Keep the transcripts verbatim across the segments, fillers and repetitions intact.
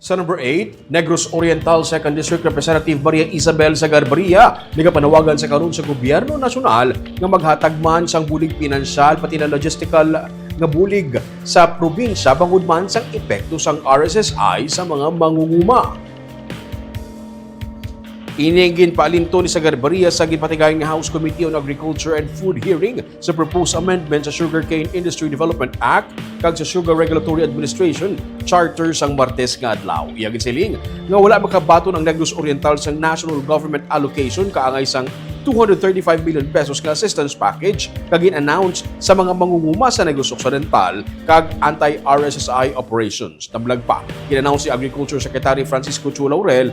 Sa number eight, Negros Oriental Second District Representative Maria Isabel Sagarbaria nagapanawagan sa karon sa gobyerno nasyonal nga maghatag man sang bulig pinansyal pati na logistical nga bulig sa probinsya bangod man sang epekto sang R S S I sa mga mangunguma. Ini ginpaalinton ni Sagarbaria sa ginpatigayon nga House Committee on Agriculture and Food hearing sa proposed amendment sa Sugarcane Industry Development Act kag sa Sugar Regulatory Administration Charter sang Martes nga adlaw. Iya ginsiling nga wala makabaton ang Negros Oriental sang national government allocation kaangay sang two hundred thirty-five million pesos nga assistance package nga gin-announce sa mga mangunguma sa Negros Occidental kag anti-R S S I operations. Nablag pa, gin-announce ni Agriculture Secretary Francisco Chu Laurel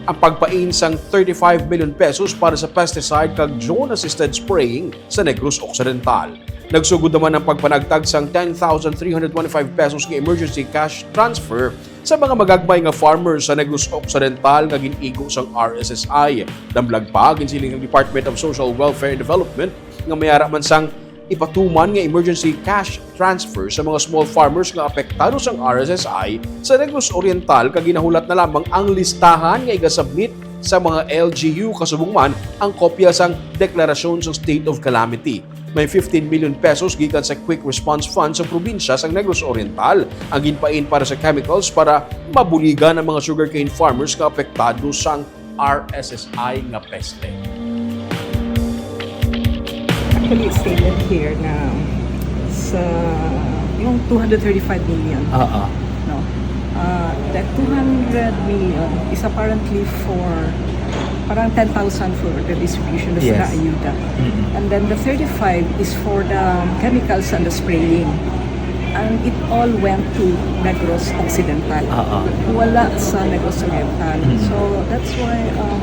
ang pagpain sang thirty-five million pesos para sa pesticide kag drone-assisted spraying sa Negros Occidental. Nagsugod naman ang pagpanagtag sang ten thousand three hundred twenty-five pesos nga emergency cash transfer sa mga magagmay nga farmers sa Negros Occidental nga gin-igo sang R S S I. Nablag pa, ginsiling sang Department of Social Welfare and Development nga may ara man sang ipatuman nga emergency cash transfer sa mga small farmers nga apektado sang R S S I sa Negros Oriental, kag ginahulat na lamang ang listahan nga igasubmit sa mga L G U, kasubong man ang kopya sang deklarasyon sang state of calamity. May fifteen million pesos gikan sa Quick Response Fund sa probinsya sang Negros Oriental ang ginpain para sa chemicals para mabuligan ang mga sugarcane farmers nga apektado sang R S S I nga peste. Actually, it's stated here na sa yung two hundred thirty-five million, Oo. No? Uh, that two hundred million is apparently for parang ten thousand for the distribution of Yes. the ayuda. Mm-mm. And then the thirty-five is for the chemicals and the spraying. And it all went to Negros Occidental. Oo. Wala sa Negros Oriental. Mm. So that's why um,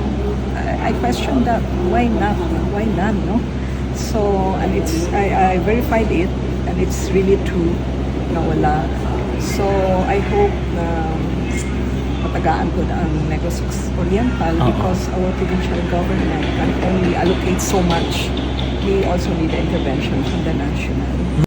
I, I question that. Why not? Why none, no? So, and it's, I, I verified it, and it's really true na wala. So, I hope na matagaan po ang Negros Oriental Oo. because our provincial government can only allocate so much. We also need the intervention from the national.